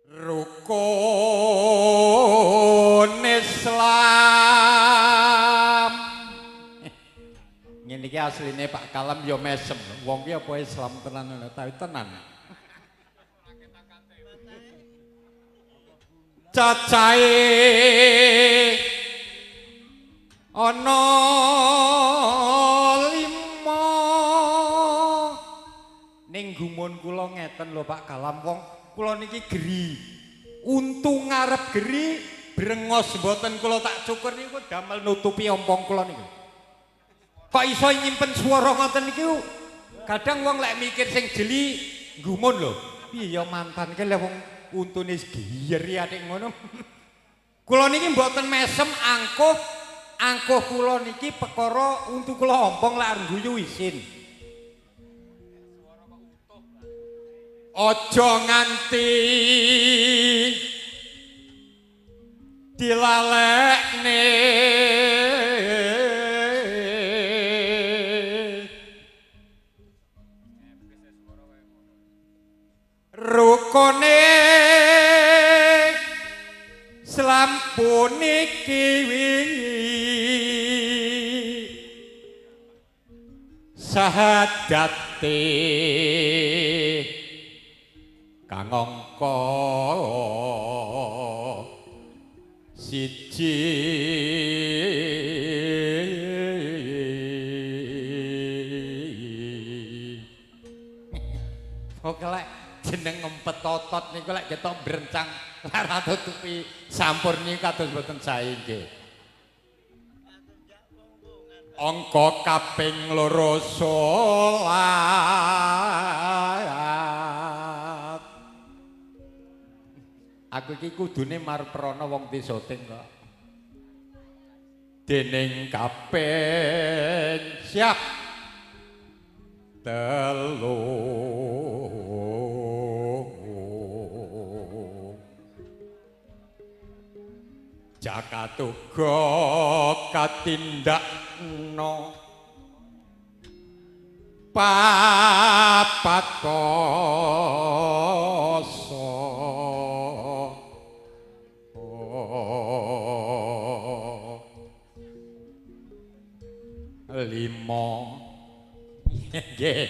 Rukun Islam. Ngene iki asline Pak Kalam ya mesem. Wong ki apa Islam tenan ngono, tapi tenan. Cacahe ana 5. Ning gumun kula ngeten lho Pak Kalam, wong kula niki geri. Untu ngarep geri, brengos mboten kula tak cukur niku damel nutupi ompong kula niku. Kok iso nyimpen swara ngoten niku? Kadang wong lek mikir sing jeli gumun lho. Piye ya mantan ke lek wong untune giyeri atik ngono. Kula niki mboten mesem angkuh. Angkuh kula niki perkara untu kula ompong lek arep guyu isin. Aja nganti dilalekne rukune Islam puniki sahadate kang angka siji. Pokoke lek jeneng ngempet otot niku lek ketok brencang lara tutupi sampur niku kados mboten sae nggih. Angka kaping 2 salat. Aku iki kudune marprana wong desa syuting kok. Dening kaping siap 3. Zakat uga katindakno papat poso. Lima nggih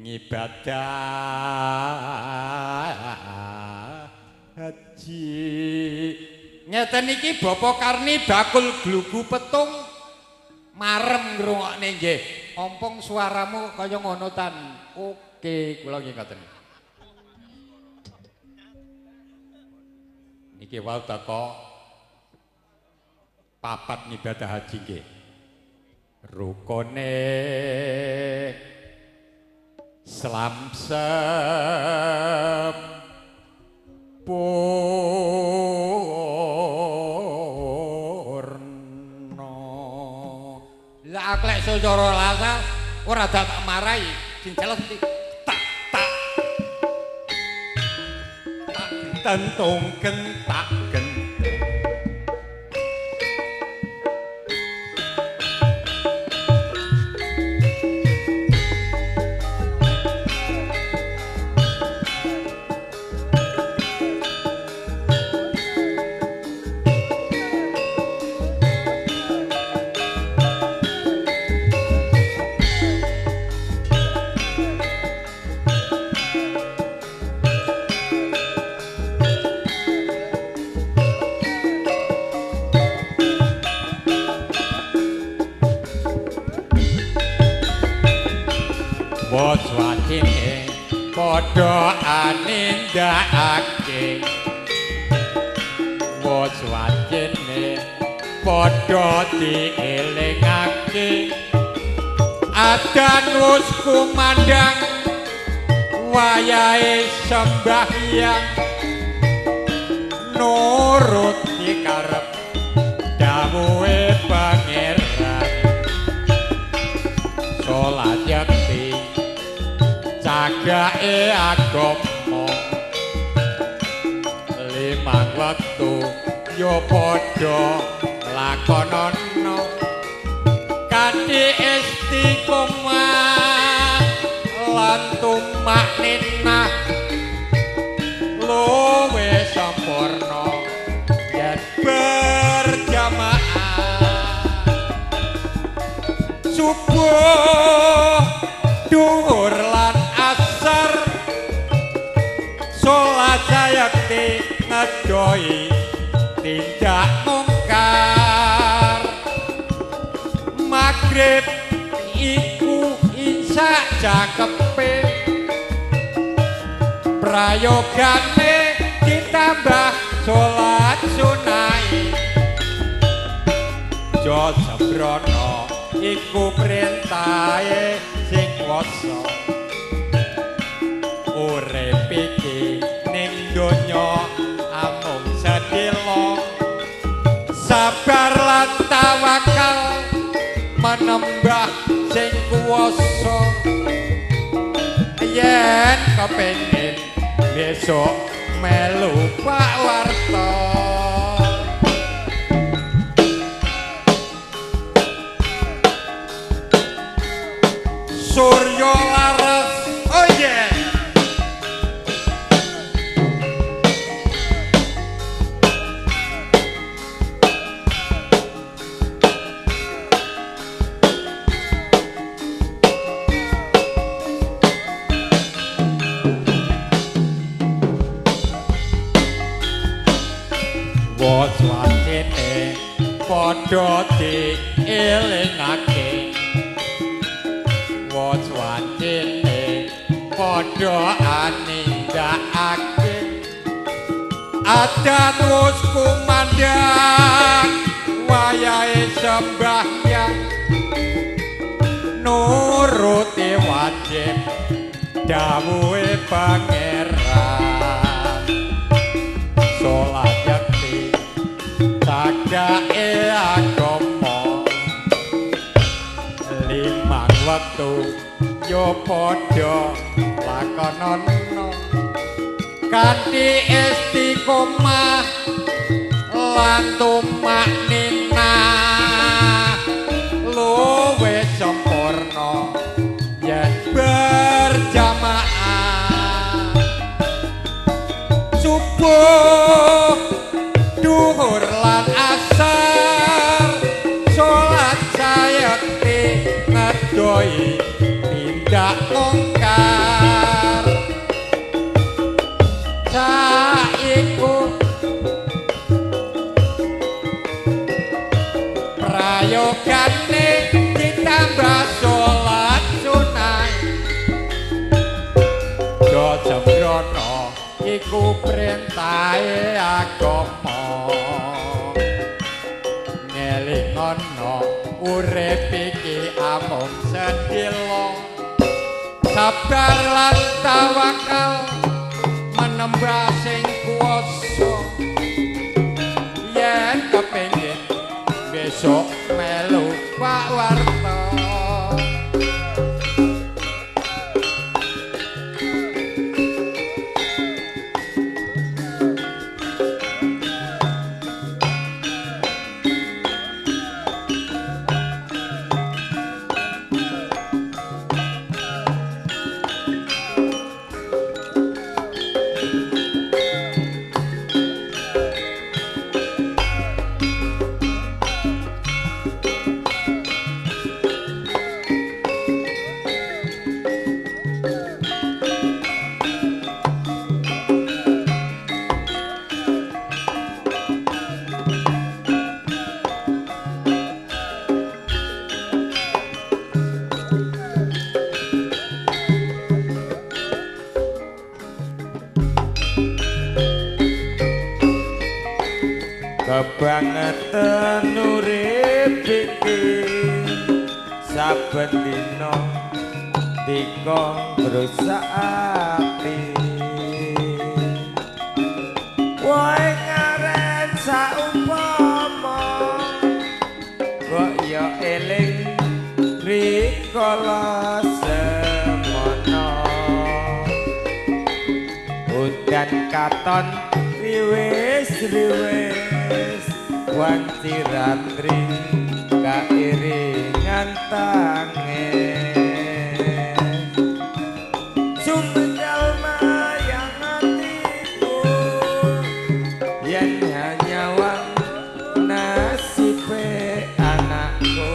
ngibadah haji. Ngeten iki Bapak Karni bakul glugu petung marem ngrungokne nggih. Ompong suaramu kaya ngono tan. Oke, kula nggih ngoten. Niki wau teko papat ngibadah haji nggih. Rukune Islam sempurna. Lah aku lek secara lasa ora tak marahi, sing jelas mesti tak tak tak tentung gentak gentung. Wajine padha anindakake, wis wajine padha dielingake, adan wis kumandhang wayahe sembahyang, nuruti karep dawuhe pangeran, salat yekti cagake agama, limang wektu ya padha lakonono, kanthi istiqomah lan tumakninah, luwung Subuh dhuhur lan asar salat sayekti ngedoi tindak mungkar. Magrib iku insak jakepe prayogane ditambah salat sunai. Jo sembrono iku perintahe sing kuwasa urip iki ning donya amung sedhela. Sabar lan tawakal manembah sing kuwasa. Yen kepengin besok melu Pak Warto. Surya laras, oh yeah. Wos wacine padha dielingake, wos wacine padha anindakake. Adan wis kumandhang wayahe sembahyang, nuruti wajib dawuhe Pangeran. Salat yakti cagake agama, limang wektu yo padha lakonono kanthi istiqomah lan tumakninah. Luwih sempurna yen berjamaah. Subuh dhuhur lan asar salat sayekti ngedoi tindak mungkar. Saiku prayogane ditambah salat sunah. Jo sembrono iku perintahe agama, ngelingono urip iki amung sedhela. Sabar lan tawakal manembah sing kuwasa. Yen kepengin besok melu Pak Warto. Kebangetan urip iki saben dina dika ngrusak ati. Wae ngaren saumpama kok ya eling rikala semono. Udan katon riwis-riwis wanci ratri kairingan tangis. Sumedal mayang atiku yen hanya wang nasibe anakku.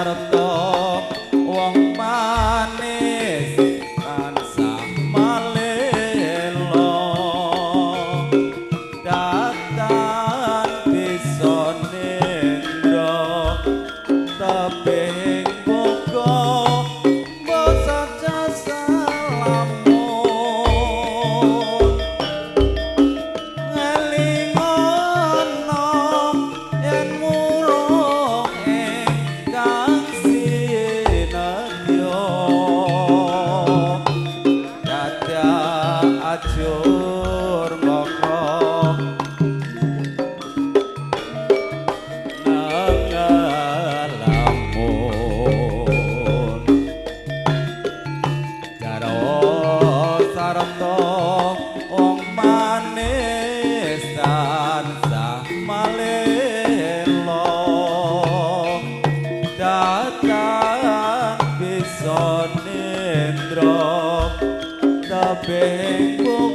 sarta wong manis tansah malelo datan bisa nendra tebih boga basa jasa lamun ngelingono yen murung ingkang sinedya dadak ajur moko nangalamun jarwo sarta wong manis tansah malelo datan bisa nendra tebih.